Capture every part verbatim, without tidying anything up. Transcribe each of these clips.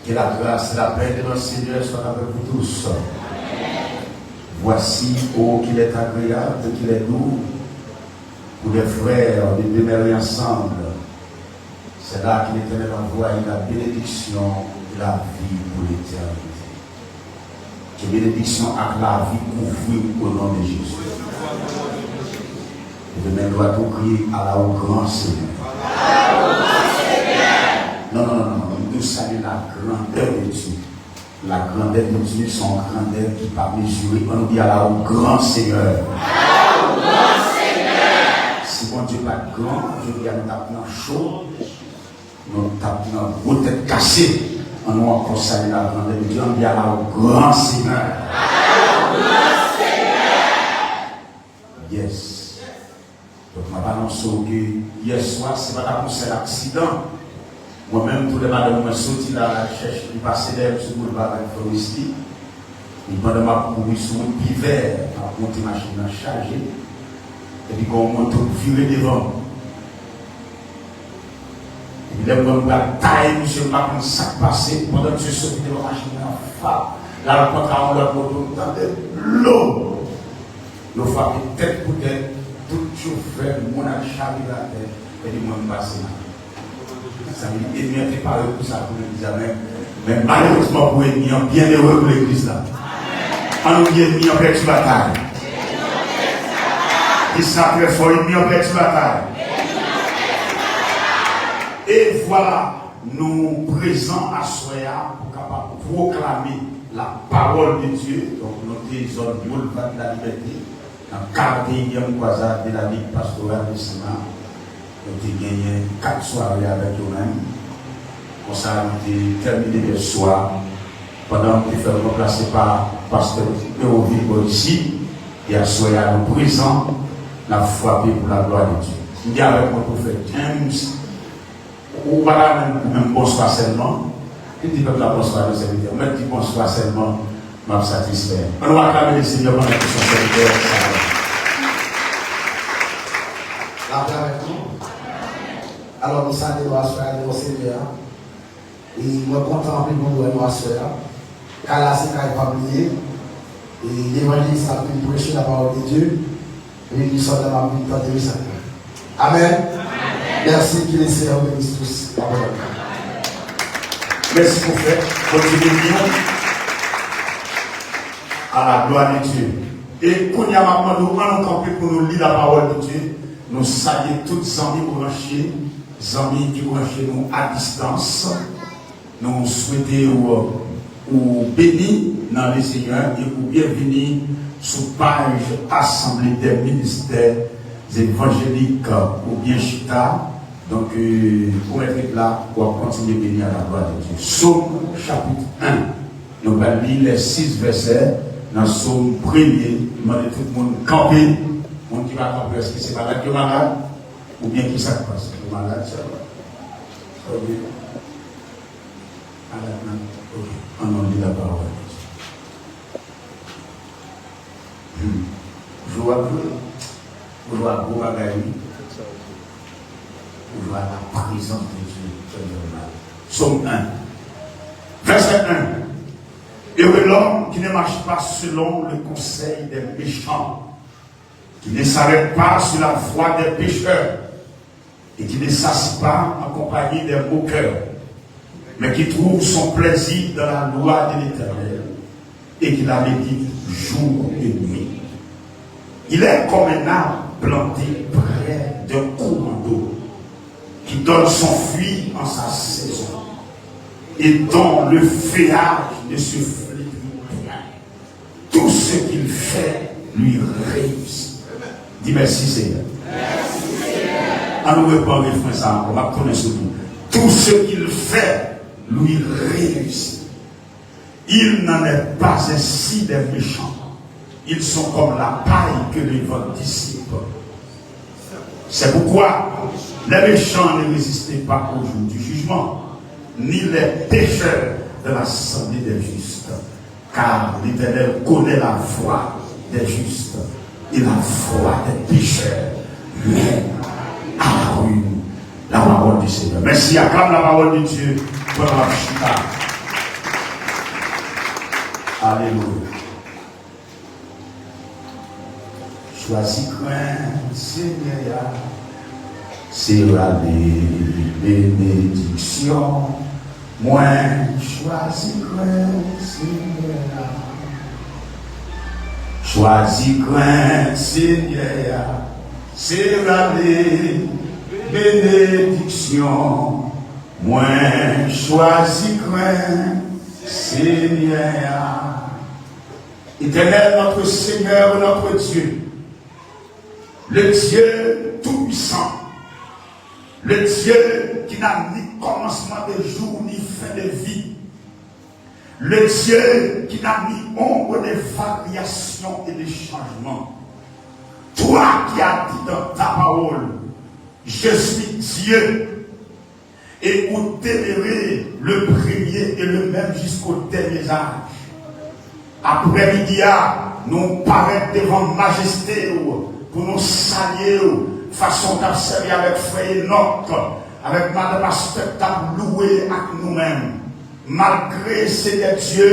Que la grâce et la paix de notre Seigneur soit avec vous tous. Voici, oh, qu'il est agréable, qu'il est doux pour des frères de demeurer ensemble. C'est là que l'Éternel envoie la bénédiction et la vie pour l'éternité. Ke benediksyon ak lavi kouvri w o non de Jezi. Leve men dwat ou, kriye, ala o gran Senyè. Non, non, non, non, non. Nou salye la grandeur de Dieu. La grandeur de Dieu, se yon grandè ki pa mezire. Ann nou di, ala o gran Senyè. Si Bondye pa t gran, jodi a nou t ap nan cho. Nou t ap nan gwo tèt kase. Ann nou ankò salye la grandeur de Dieu. Ann di, ala o gran Senyè. Yes. Donk, m ap anonse w ke yè swa, se pa t ap yon sèl aksidan. Mwen menm, tou lè madanm mwen soti la, l al chèche, li pase dèyè m sou boulva avèk frè Westy. Epi pandan m ap kouri sou wout pi vè, m ap monte, machin nan chaje. Epi gen yon moto k vire devan m. Epi lè m wè m pral taye misye, m pa konn sa k pase. Pandan misye soti devan machin nan, fap, l al kontre a yon lòt moto, m tande blo! Yo frape tèt pou tèt, tout chofè, moun ak chavire atè, epi mwen m pase mal. Sa vle di, ènmi an te pare pou sa pou legliz la, men, men malerezman pou ènmi an, byennere pou legliz la. Ann nou di, ènmi an pèdi batay. Di sa trè fò, ènmi an pèdi batay. E vwala, nou prezan aswè a pou kapab pwoklame la parole de Dieu. Donk, nou te zòn Boulevard de la Liberté. Nan karanteyinnyèm kwazad de la Ligue Pastorale de Sena, nou te genyen kat sware avèk yo menm. Konsa, nou te tèmine yè swa. Pandan nou te fè ranplase pa pastè Théoville bò isit, e aswè a nou prezan, n ap frape pou la glwa de Dye. M gen avèk mwen pwofèt James, Ou pa ta menm, menm bonswa sèlman. Li di pèp la bonswa, non, sèvitè. Ou mèt di bonswa sèlman, m ap satisfè. Ann nou aklame Lesenyè pandan ke son sèvitè sa. Lapè avèk nou. Alò, nou salye nou aswè a, nan non Senyè a. E mwen kontan anpil pou nou wè nou aswè a. Kay la se kay pa m li ye. E levanjelis la ap vin preche la parole de Dieu. Epi nou sòt la m ap vin tande mesaj la. Amen. Merci, que le Seigneur vous bénisse tous. Amen. Mèsi pwofèt. Bondye beni w. A la glwa de Dye. E kounye a m ap mande w, ann nou kanpe pou nou li la parole de Dieu. Nou salye tout zanmi branche, zanmi ki branche nou a distans. Nou swete w, ou beni nan Lesenyè e ou byenvini sou paj Assemblée des Ministères Évangéliques ou byen chita. Donk, euh, ou mèt ret la, w ap kontinye beni a la glwa de Dye. Sòm chapit en. Nou pral li lè sis vèsè nan Sòm premye. M mande tout moun kanpe. Moun ki pa kanpe, èske se malad yo malad? Oubyen ki sa k pase? Yo malad sèlman. Ok. Alèt nan, ok, ann nou li la pawòl. Hmm. Jou a gwo, jou a gwo bagay, wi. Jou a la prezans de Dye fè m mal. Sòm en, vèsè en. Heureux l'homme qui ne marche pas selon le conseil des méchants, qui ne s'arrête pas sur la voie des pécheurs, et qui ne s'assit pas en compagnie des moqueurs, mais qui trouve son plaisir dans la loi de l'Éternel, et qui la médite jour et nuit. Il est comme un arbre planté près d'un courant d'eau, qui donne son fruit en sa saison, et dont le feuillage ne se flétrit point. Tout ce qu'il fait lui réussit. Di mèsi, Senyè. Ann nou reprann refren sa ankò. M ap tounen sou li. Tout ce qu'il fait lui réussit. Il n'en est pas ainsi des méchants. Ils sont comme la paille que le vent dissipe. C'est pourquoi les méchants ne résistent pas au jour du jugement, ni les pécheurs de l'assemblée des justes. Car l'Éternel connaît la voie des justes, et la voie des pécheurs mène à la ruine. La parole du Seigneur. Mèsi, aklame la parole de Dieu pandan w ap chita. Alelouya. Chwazi krenn Senyè a, se rale benediksyon. Mwen chwazi krenn Senyè a. Chwazi krenn Senyè a, se rale benediksyon. Mwen chwazi krenn Senyè a. Éternel, notre Seigneur et notre Dieu, le Dieu tout-puissant, le Dieu qui n'a ni commencement de jour ni fin de vie, le Dieu qui n'a ni ombre de variation et de changement. Toi qui as dit dans ta parole, je suis Dieu, et où demeurer le premier et le même jusqu'au dernier âge. Aprè midi a, nou parèt devan majeste w pou nou salye w, fason w t ap sèvi avèk frè Enòk, avèk madan pastè k t ap louwe ak nou menm. Malgre, Senyè Dye,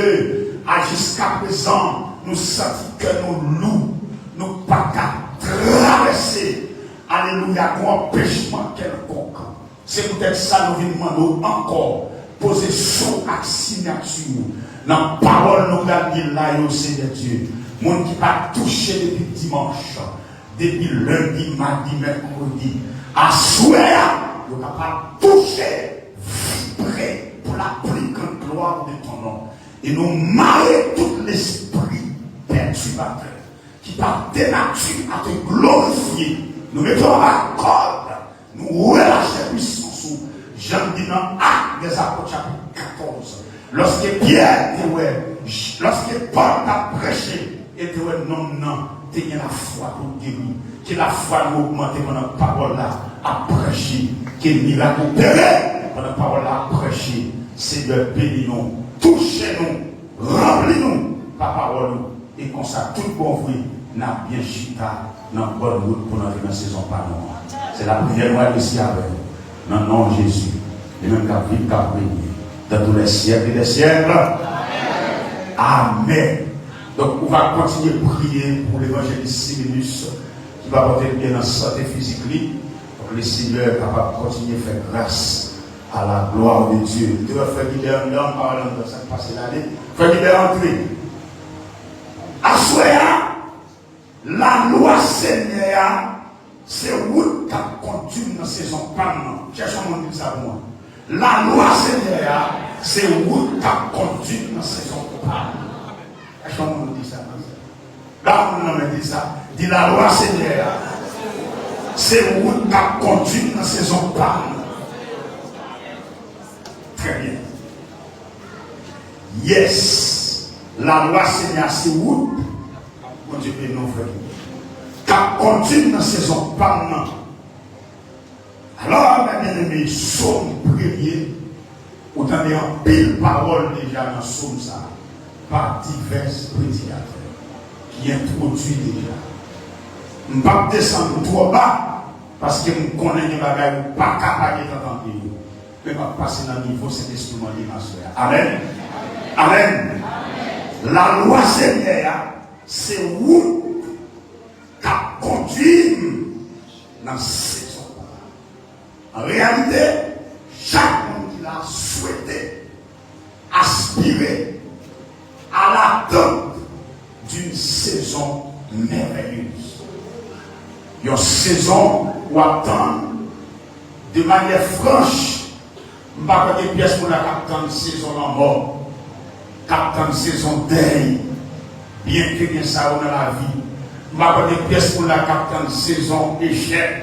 a jiskaprezan, nou santi kè nou lou, nou pa ka travèse, alelouya, gon anpechman kèlkonk. Se poutèt sa nou vin mande w ankò, poze san w ak siyati w nan pawòl nou pral li la yo, Senyè Dye. Moun ki pa touche depi dimanch, depi lendi, madi, mèkredi, aswè a, yo kapab touche, vibre pour la plus grande gloire de ton nom. E nou mare tout lespri pètibatè ki pa denatire a te glorifye. Nou mete w anba kòd, nou relache pwisans ou, jan l di nan Actes des Apôtres chapit katòz. Lòske Pyè te wè, lòske Pòl t ap preche, e te wè nonm nan te gen lafwa pou l geri. Ke lafwa nou ogmante pandan pawòl la ap preche. Ke mirak opere pandan pawòl la ap preche. Senyè, beni nou, touche nou, ranpli nou pa pawòl ou. E konsa, tout bon vre, n ap byen chita nan bòn wout pou n antre nan sezon pa nou an. Se lapriyè nou adrese avè w, nan non Jezi, li menm k ap viv, k ap renye, dans tous les siècles des siècles. Amèn. Donk, ou va kontinye priye pou levanjelis Siminus, ki va pote l byen nan sante fizik li. Donk, le Senyè kapab kontinye fè gras à la gloire de Dieu. Li te wè frè Gilbert anndan, m pa wè l anndan, sa k pase l ale. Frè Gilbert antre. Aswè a, lalwa Senyè a, se wout k ap kondui m nan sezon pa m nan. Chèche yon moun di sa pou mwen. Lalwa Senyè a, se wout k ap kondui m nan sezon pa m nan. Chèche yon moun di sa, non, sa. Ba moun nan men di sa. Di lalwa Senyè a, se wout k ap kondui m nan sezon pa m nan. Trè byen. Yes. Lalwa Senyè a se wout. Bondye beni w, frè. K ap kondui m nan sezon pa m nan. Alò, mè byeneme, Sòm premye, ou tande anpil pawòl deja nan Sòm sa a, pa divès predikatè ki entwodui deja. M p ap desann twò ba, paske m konnen gen bagay ou pa ka pa gentan tande yo. Men m ap pase nan nivo Sentespri mande m aswè a. Amèn. Amèn. Lalwa Senyè a, se wout k ap kondui m nan sezon pa m. An reyalite, chak moun ki la swete, aspire à l'attente d'une saison merveilleuse. Yon sezon w ap tann de manyè franch. M pa kwè gen pyès moun la k ap tann sezon lanmò, k ap tann sezon dèy, byenke gen sa yo nan lavi. M pa kwè gen pyès moun la k ap tann sezon echèk,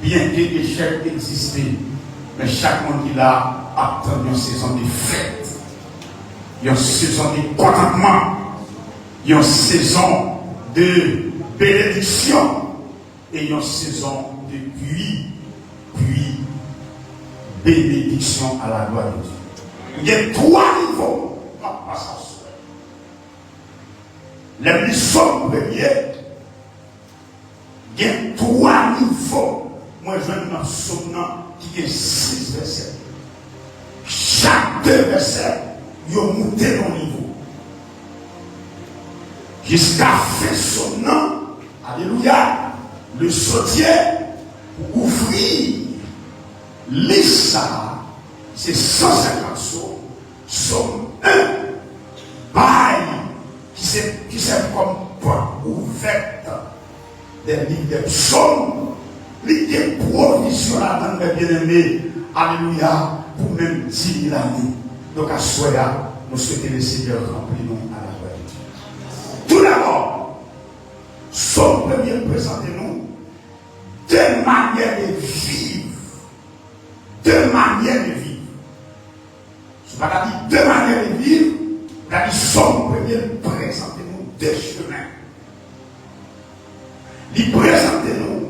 byenke echèk egziste. Men chak moun ki la ap tann yon sezon de fèt, yon sezon de kontantman, yon sezon de benediksyon. E yon sezon de pli, pli benediksyon à la gloire de Dieu. Gen twa nivo m ap pase aswè. Lè m li Sòm premye, gen twa nivo mwen jwenn nan Sòm nan ki gen sis vèsè. Chak de vèsè, yo moute nan nivo. Jiska fen sòm nan, alelouya, le sotye pou ouvri lis sa a, se san senkant sòm, sòm en, bay, ki se, ki sèvi kòm pòt ouvèt dè liv dè psòm, li gen pwovizyon ladan l, mè byeneme, alelouya, pou menm di mil ane. Donk, aswè a, nou swete Lesenyè ranpli nou a la glwa de Dye. Toudabò, sòm premye prezante nou de manyè de viv. De manyè de viv. Si w pa ta di de manyè de viv, ou ta di sòm premye prezante nou de chemen. Li prezante nou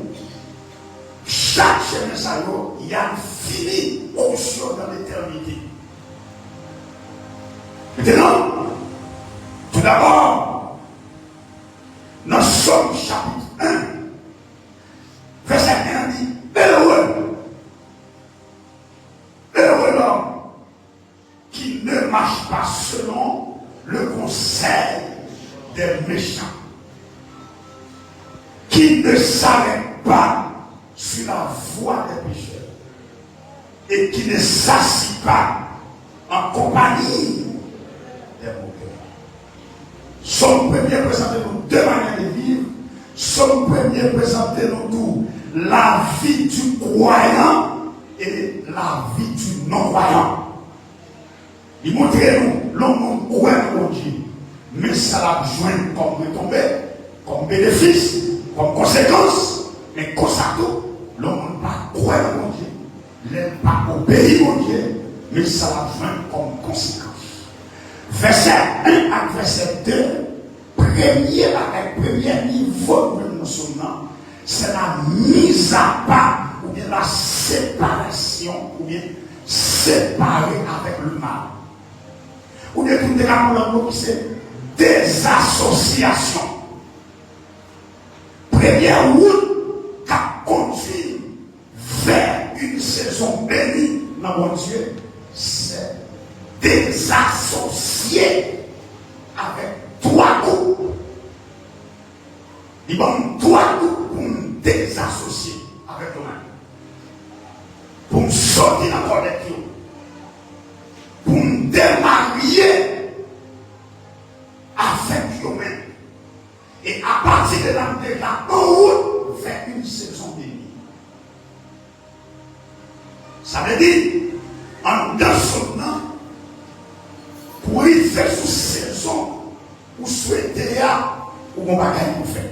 chak chemen sa yo, y al fini kous yo nan letènite. Mentnan, toudabò, nan Sòm chapit en, vèsè en an di, Ere, ere lòm qui ne marche pas selon le conseil des méchants, qui ne s'arrête pas sur la voie des pécheurs et qui ne s'assit pas en compagnie des moqueurs. Sòm premye prezante nou de manyè de viv. Sòm premye prezante nou tou lavi di kwayan e lavi di non kwayan. Li montre nou, lè yon moun kwè nan Bondye, men sa l ap jwenn kòm retonbe, kòm benefis, kòm konsekans. Men konsa tou, lè yon moun pa kwè nan Bondye, lè l pa obeyi Bondye, men sa l ap jwenn kòm konsekans. Vèsè en ak vèsè de, premye bagay, premye nivo nou jwenn nan sòm nan, se la mise à part, oubyen la séparation, oubyen séparé avec le mal. Oubyen tou, nou te ka pran lòt mo ki se dezasosyasyon. Premyè wout k ap kondui vers une saison bénie nan Bondye, se dezasosye avèk twa gwoup. Li ban m twa gwoup pou m dezasosye avèk yo menm. Pou m soti nan kòlèt yo. Pou m demarye avèk yo menm. E apati de la, m deja an wout vers une saison bénie. Sa vle di, anndan sòm nan, pou rive sou sezon ou swete a, ou gon bagay pou fè.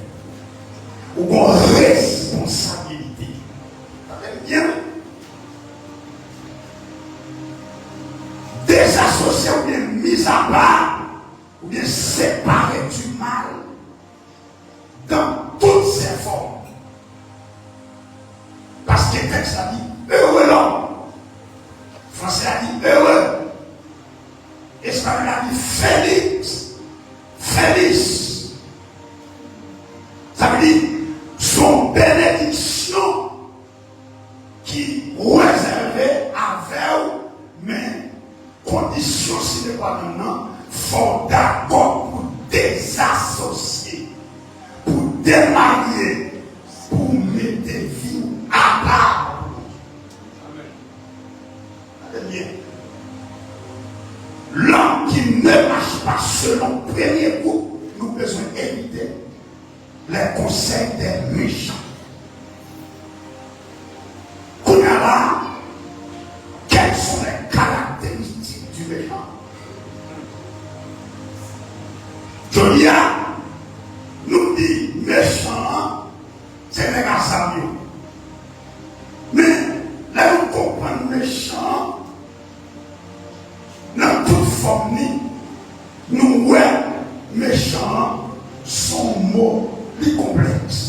Ou gon responsabilite. Tande m byen. Dezasosye oubyen mis à part, oubyen separe du mal dans toutes ses formes. Paske tèks la di, ere lòm. Fransè a di ere. Espayòl la di feliz. Feliz. Sa vle di, se yon benediksyon ki rezève avè w, men kondisyon sine qua non nan, fò w dakò pou dezasosye, pou demarye, pou mete vi w apa pou Bondye. Gade byen. L'homme qui ne marche pas selon premye gwoup nou bezwen evite, les conseils des méchants. Kounye a la, quelles sont les caractéristiques du méchant? Jodi a, nou di mechan an, se nèg a zam yo. Men, lè nou konprann mechan an, nan tout fòm li, nou wè mechan an se yon mo, li konplèks.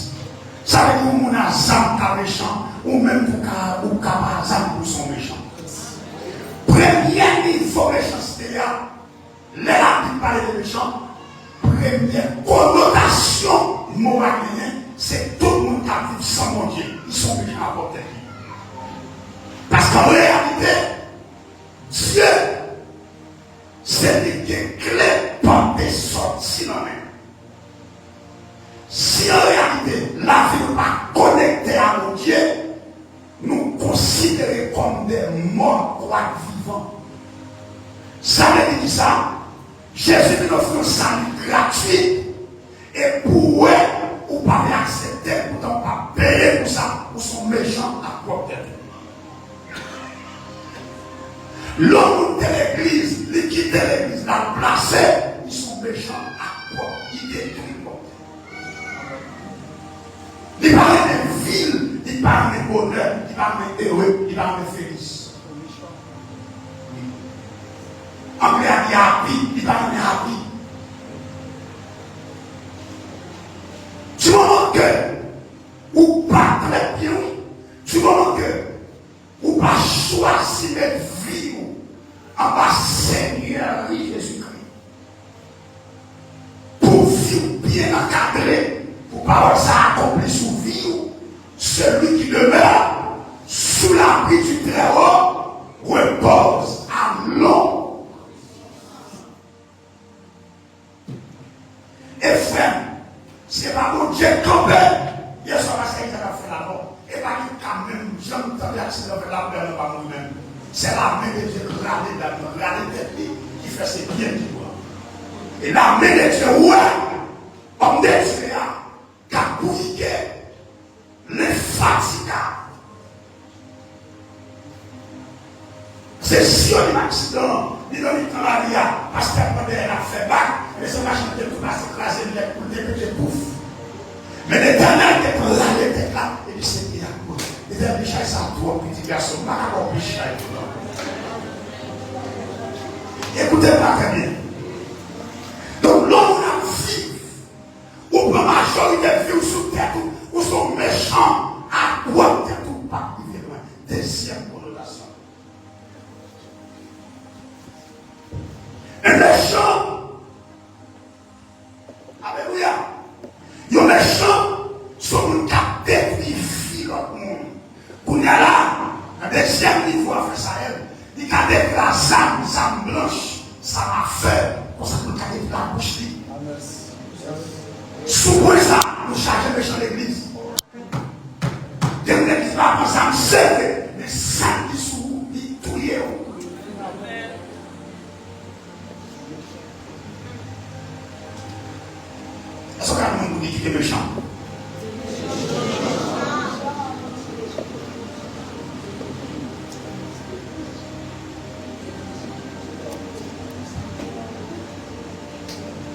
Sa vle di yon moun a zam ka mechan, ou menm tou ka, ou ka pa zam pou se yon mechan. Premye nivo mechanste a, lè Labib pale de mechan, premye konotasyon mo a genyen, se tout moun k ap viv san Bondye, li se yon mechan avèk tèt li. konsidere kòm de mò, kwak vivan. Sa vle di kisa? Jezi vin ofri yon sali gratwi, e pou w wè, ou pa vle aksepte l, poutan w pa peye pou sa, ou se yon mechan ak pwòp tèt ou. Lè yon moun te legliz, li kite legliz, l al plase, li se yon mechan ak pwòp, li detwi pwòp tèt li. Li pa renmen vi l, li pa renmen bonè, li pa renmen ere, li pa renmen felis. Anglè a di happy, li pa renmen happy. Di moman ke ou pa trè byen, wi. Di moman ke ou pa chwazi met vi w anba Senyè li Jezikri, pou vi w byen ankadre, pou pawòl sa akonpli sou vi w, celui qui demeure sous l'abri du Très-Haut repose à l'ombre. E frè m, si se pa Bondye k kanpe, yèswa pastè Izaak ap fè lamò. E pa gen ka menm, jan m tande aksidan fèt la, pou dam nan pa mouri menm. Se la men de Dye k rale dam nan, rale tèt li, ki fè se byen li pran. E la men de Dye wè òm de Dye a k ap bouyike, lenfatigab. Se si yo li aksidan, li nan mitan lari a, pastè ap pran dèyè l ap fè bak, mezanmi machin te tou pase kraze l nèt pou l te pete pouf. Men Letènèl te pran rale tèt la, epi se pye a k boule. Letènèl di chay sa twòp, pitit gason m, m pa ka ba w plis chay tou non. Ekoute m la trè byen. Donk, lè yon moun ap viv, ou pran majorite vi w sou tèt ou, ou se yon mechan, ak pwòp tèt ou, ou p ap rive lwen. Dezyèm konotasyon. Un méchant, alelouya, yon mechan, se yon moun k ap detwi vi lòt moun. Kounye a la, nan dezyèm nivo a, frè Sayèl, li ka detwi a zam, zam blanch, zam a fe, konsa tou l ka detwi a bouch li. Si w pran sa, nou chaje mechan legliz. Gen moun legliz pa pran zam, se vre, men zam ki sou ou, li touye w. Èske w ka jwenn moun ki kite mechan?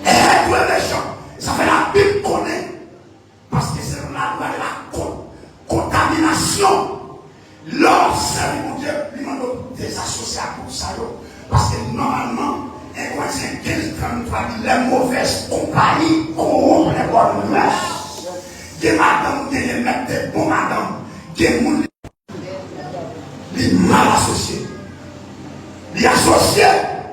Èd yon mechan. Sa fè Labib konnen. Paske se yon lalwa de la kon-, kontaminasyon. Lè w ap sèvi Bondye, li mande w pou w dezasosye ak gwoup sa yo. Paske nòmalman, en Korentyen kenz trannntwa di, les mauvaises compagnies corrompent les bonnes mœurs. Gen madanm ou genyen mèt de bon madanm, gen moun li mal asosye. Li asosye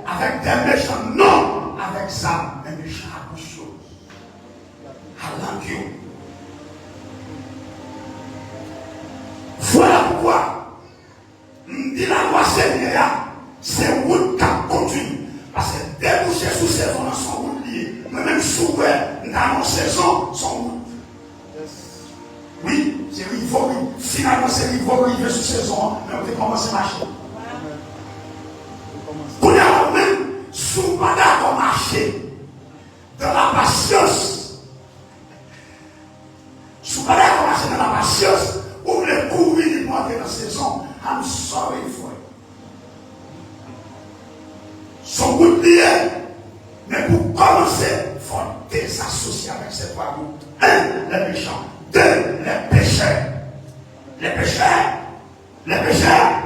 avèk de mechan nonm, avèk zam, men mechan ak bouch yo. Alan Dieu. Vwala poukwa m di lalwa Senyè a, se wout k ap kondui m. Paske debouche sou sezon an, se yon wout li ye. Mwen menm, si w wè m ta nan yon sezon, se yon wout. Wi, se rive w, wi. Finalman, se rive w rive sou sezon an, men w te kòmanse mache. Kounye a la menm, si w pa dakò mache dans la patience, si w pa dakò mache dans la patience, ou vle kouri li pou antre nan sezon, I'm sorry, frè. Se yon wout li ye, men pou kòmanse, fò w dezasosye avèk sèt twa wout. Un, les méchants. Deux, les pécheurs. Les pécheurs, les pécheurs,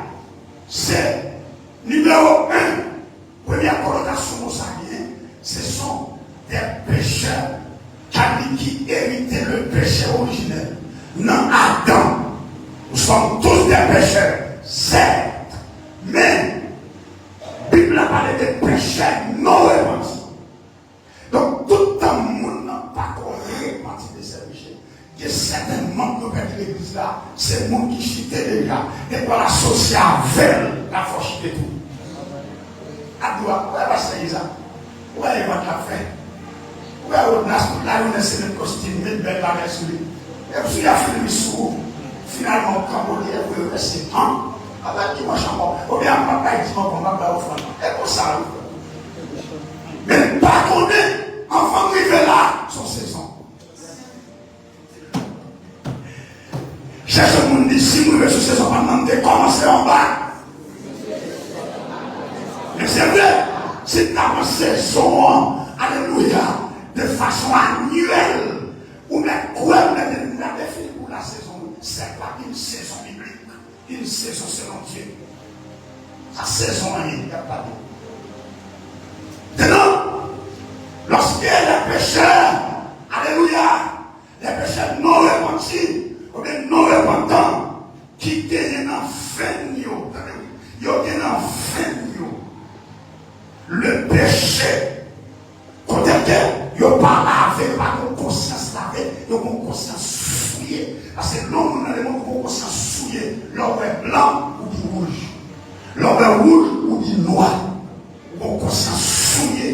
se nimewo en. Premyè konotasyon mo sa genyen, ce sont des pécheurs. Kadi ki erite le péché originel. Nan Adan, nous sommes tous des pécheurs, certes, men Bib la pale de pechè non repanti. Donk, tout tan moun nan pa ko repanti de sè peche, gen sèten manm yo pèdi legliz la, se moun ki chite deja, depi w al asosye avè l, l ap fè w chite tou. Ap di w, ou wè pastè Iza, ou wè evant l ap fè, ou wè Rodnas, tout lajounen se met kostim, met bèl bagay sou li. Epi sou li ap fini sou ou, finalman w kanpe w li, epi w rete an. Apre dimanch ankò, oubyen m ap bay dim ankò, m ap bay ofrann. E konsa, wi. Men m pa konnen, anvan m rive la, se yon sezon. Chèche moun di, si m rive sou sezon pa m nan, m te kòmanse anba. Men se vre, si n ta pran sezon an, alelouya, de fason anyèl, ou mèt kwè m, mèt m ta defini pou la sezon, se pa yon sezon biblik. Une saison selon Dieu. Sa sezon an ye, y ap pale. Maintenant, lorsque les pécheurs, alléluia, les pécheurs non repentis, oubyen non repentan, ki genyen nan venn yo, tande wi, yo gen nan venn yo, le péché, kote ke yo pa lave, yo pa gen konsyans lave, yo gen konsyans souye. Paske lè yon moun nan lemonn gen konsyans souye, lè w wè blan, ou di wouj. Lè w wè wouj, ou di nwa. Ou gen konsyans souye.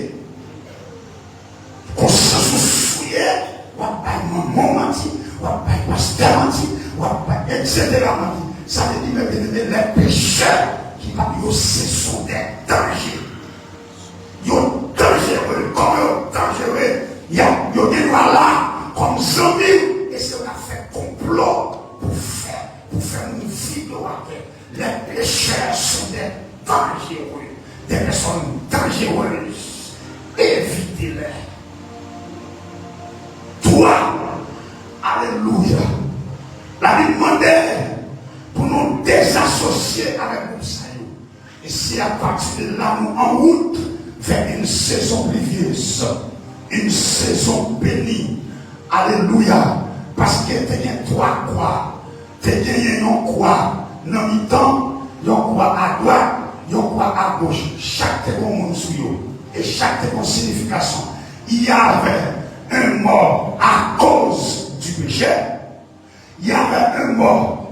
Konsyans ou souye, w ap bay manman w manti, w ap bay pastè manti, w ap bay, etsetera manti. Sa vle di, mes bien-aimés, les pécheurs ki pa yo se sont des dangers. Yo danjere, kòman yo danjere? Y ap, yo gen dwa la kòm zanmi w, e se yo k ap fè konplo pou fè, pou fè moun vide w atè. Les pécheurs sont des dangereux, des personnes dangereuses. Évitez-les. Twa, alelouya. Labib mande pou nou dezasosye avèk gwoup sa yo. E se apati de la nou an wout vè yon sezon plivyez, yon sezon beni. Alelouya! Paske te gen twa kwa. Te genyen yon kwa nan mitan, yon kwa adwat, yon kwa agoch. Chak te gen yon moun sou yo. E chak te gen yon siyifikasyon. Il y avait un mort à cause du péché. Il y avait un mort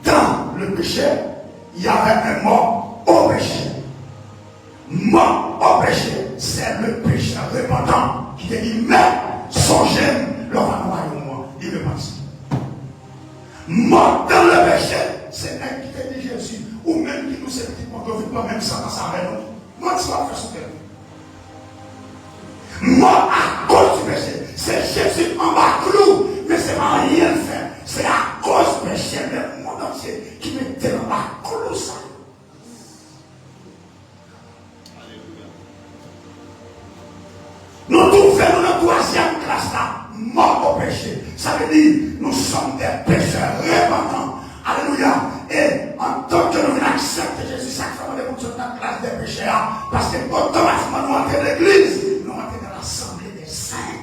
dans le péché, il y avait un mort au péché. Mort au péché, c'est le pécheur repentant ki te di, mèt, sonje m lè w va nan wayòm ou an, li repanti. Mort dans le péché, se nèg ki te di Jezi, ou menm ki di w se pitit Bondye, w vin pran menm santans avè nou. Manti w ap fè sou tè nou. Mò akoz di peche. Se Jezi anba klou, men se pa anyen l fè. Se akoz peche lemonn antye ki mete l anba klou sa. Nou twouve nou nan twazyèm klas la, mò o peche. Sa vle di, nous sommes des pécheurs repentants. Alelouya. E antan ke nou vin aksepte Jezi, sa k fè mande pou n sot nan klas dè pechè a, paske otomatikman nou antre legliz, nou antre nan l'assemblée des saints.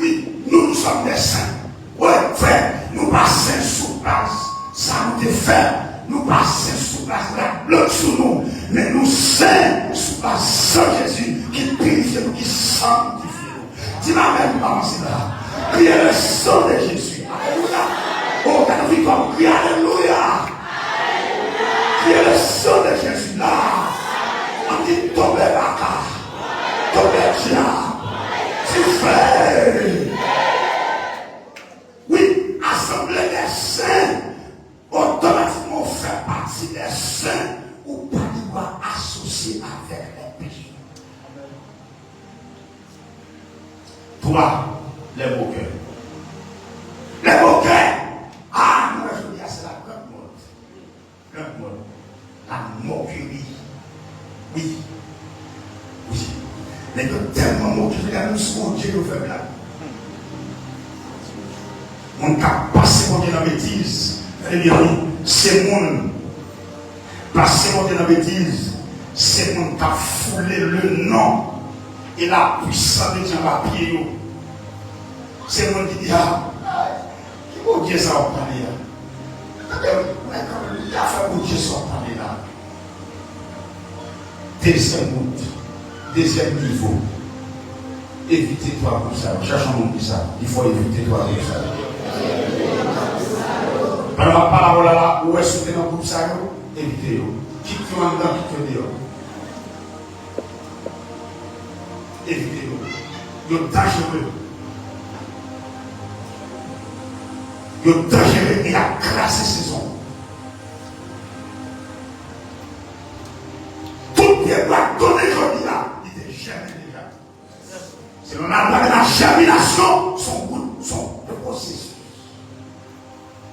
Wi, nou, nous sommes des saints. Wi, frè, nou pa sen sou baz sa nou te fè. Nou pa sen sou baz rad blan sou nou, men nou sen sou baz san Jezi ki pirifye nou, ki sanktifye nou. Di m amèn pou avanse la. Kriye le sang de Jésus. Alelouya. Oh, gade yon viktim, kriye alelouya. Kriye le sang de Jésus la. Ann di tonbe baka. Tonbe dyab. Dife. Wi, asanble dè sen. Otomatikman, ou fè pati dè sen, ou pa gen dwa asosye avèk lè peche. Twa, lè mokè. Lè mokè! A, nou wè jodi a, se la grande mode. Grande mode. La moquerie. Wi. Wi. Nèg yo tèlman moke, se gade menm sou Bondye yo fè blag. Moun k ap pase Bondye nan betiz. Gade byen wi, se moun pase Bondye nan betiz, se moun k ap foule le nom et la puissance de Dieu anba pye yo. Se moun ki di, a, ki Bondye sa w ap pale a? Tande wi, mwen kanpe, li afè Bondye sa w ap pale la. Dezyèm wout, dezyèm nivo. Evite twa gwoup sa yo. Chèche yon moun ki sa. Di fò evite twa gwoup sa yo. Pandan m ap pale avè w la, la, ou wè si w te nan gwoup sa yo, evite yo. Kit yo anndan, kit yo deyò. Evite yo. Yo danjere. Yo danjere e y ap kraze sezon. Tout pyebwa k donnen jodi a, li te jèmen deja. Selon lalwa de la jèminasyon, se yon gout, se yon pwosesis.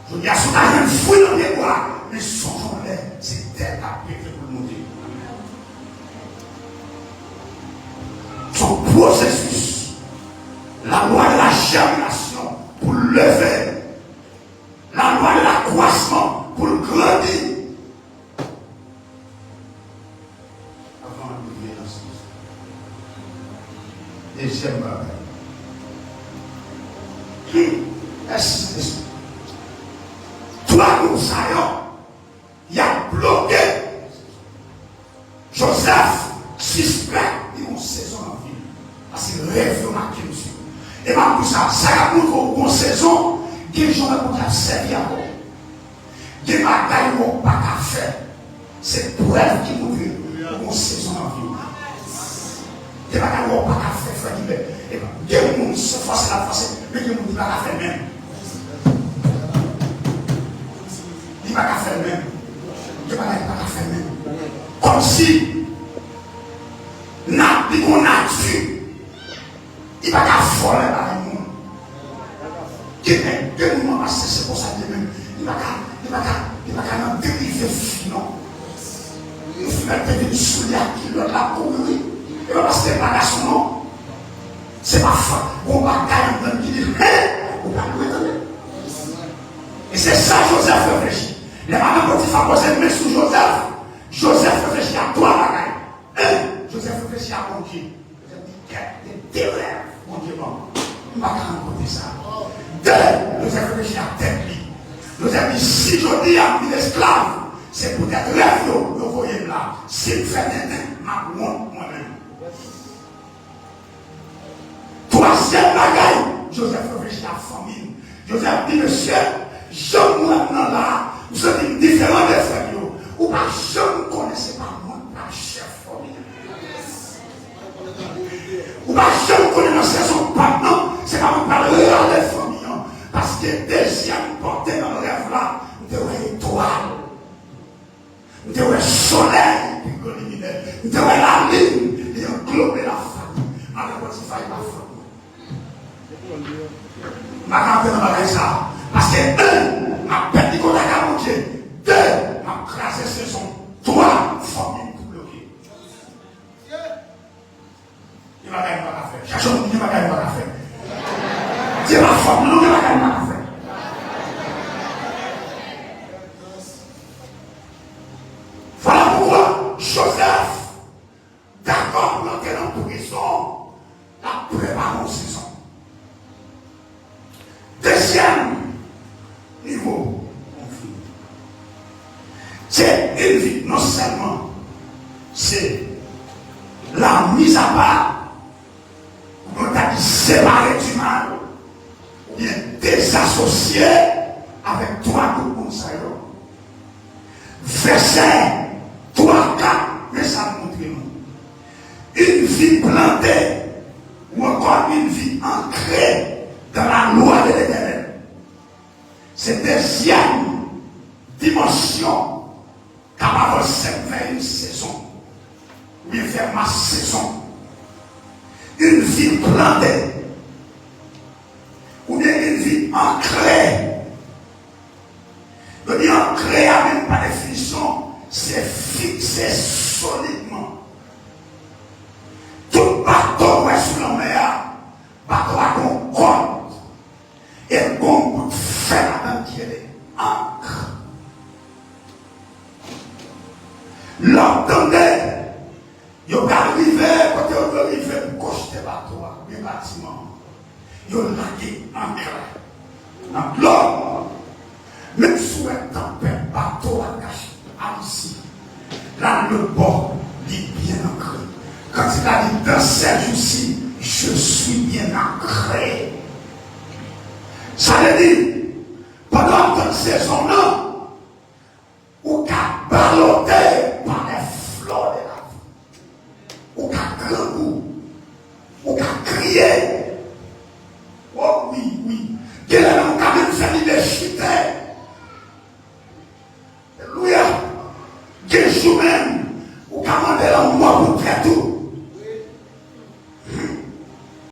Jodi a, si w ta jwenn fwi nan pyebwa, men sonje yon lè, se tè k ap pete pou l moute. Se yon pwosesis. Lalwa de la jèminasyon pou l leve. Lalwa de lakwasman pou l grandi. Avan nou rive nan sezon. Dezyèm bagay. Hmm. Mèsi, Senyè. Twa moun sa yo, y ap bloke. Joseph sispèk li gon sezon nan vi l. Paske rèv yo make misye. E m ap di w sa, sa k ap montre w gon sezon, gen jan lè Bondye ap sèvi avè w. Gen bagay ou pa ka fè. Se prèv ki montre ou gon sezon nan vi w. Gen bagay ou pa ka fè, frè Gilbert. E gen moun se fòse l ap fòse, men gen moun li pa ka fè menm. Li pa ka fè menm. Gen bagay li pa ka fè menm. Kòmsi nat, li gon nati. Li pa ka vòlè bagay moun. Gen nèg, gen moun nan pase se konsa li ye menm. Li pa ka, li pa ka, li pa ka nan derive fi non. Yon fi mèt te vin sou li ak kilòt l ap kouri wi. E pa paske l pa gason non. Se pa fòt. Gon bagay anndan l ki di l, hey, ou pa dwe tande. E se sa Joseph reflechi. Lè madan Potifa poze men sou Joseph, Joseph reflechi a twa bagay. En, Joseph reflechi a Bondye. Joseph di, kèt, gen de rèv Bondye ban m. M pa ka rankontre sa. De, Joseph reflechi a tèt li. Joseph di, si jodi a m vin esklav, se poutèt rèv yo, yo voye m la. Si m fè tenten, m ap wont mwen menm. Twazyèm bagay, Joseph reflechi a fanmi l. Joseph di, mesye, jan m wè m nan la, m santi m diferan de frè m yo. Ou pa janm konnen se pa mwen k pral chèf fanmi an. Ou pa janm konnen nan sezon pa m nan, se pa mwen k pral rale fanmi an. Paske dezyèm pòte nan rèv la, m te wè etwal. M te wè solèy ki gran limine. M te wè lalin li anglobe lafanmi. Madan Potifa pa fanmi. M pa ka antre nan bagay sa. Paske, en, m ap pèdi kontak ak Bondye. De, m ap kraze sezon. Twa, fanmi m pou bloke. Gen bagay m pa ka fè. Chache yon moun, gen bagay m pa ka fè. Di pa fanm non, gen bagay m pa ka fè. Vwala poukwa Joseph dakò pou l antre nan prizon, l ap prepare yon sezon. Dezyèm nivo konfli, se yon vi non sèlman se la mise à part, oubyen ta di separe du mal, oubyen dezasosye avèk twa gwoup moun sa yo. Vèsè twa, kat, men sa l montre nou. Une vie plantée ou encore une vie ancrée dans la loi de l'Éternel. Se dezyèm dimansyon k ap avanse m vè yon sezon, oubyen vè ma sezon. Une vie plantée, oubyen une vie ancrée. Yo di ankre a menm pa definisyon, se fikse solidman. Tout bato w wè sou lanmè a, bato a gon kòd. E gon bout fè ladan l ki rele ank. Lè w tande yo pral rive kote yo dwe rive pou kochte bato a oubyen batiman an, yo lage ank la nan dlo. Menm si w wè tanpèt, bato a kache Ayiti, l al lòt bò, li byen ankre. Kantik la di, dans ces jours-ci, je suis bien ancré. Sa vle di, pandan w ap tann sezon w nan, ou ka balote par les flots de la vie. Ou ka grangou. Ou ka kriye. O wi, wi. Genlè menm ou ka menm fè lidèchip. Kenz jou menm, ou ka mande lanmò pou tèt ou.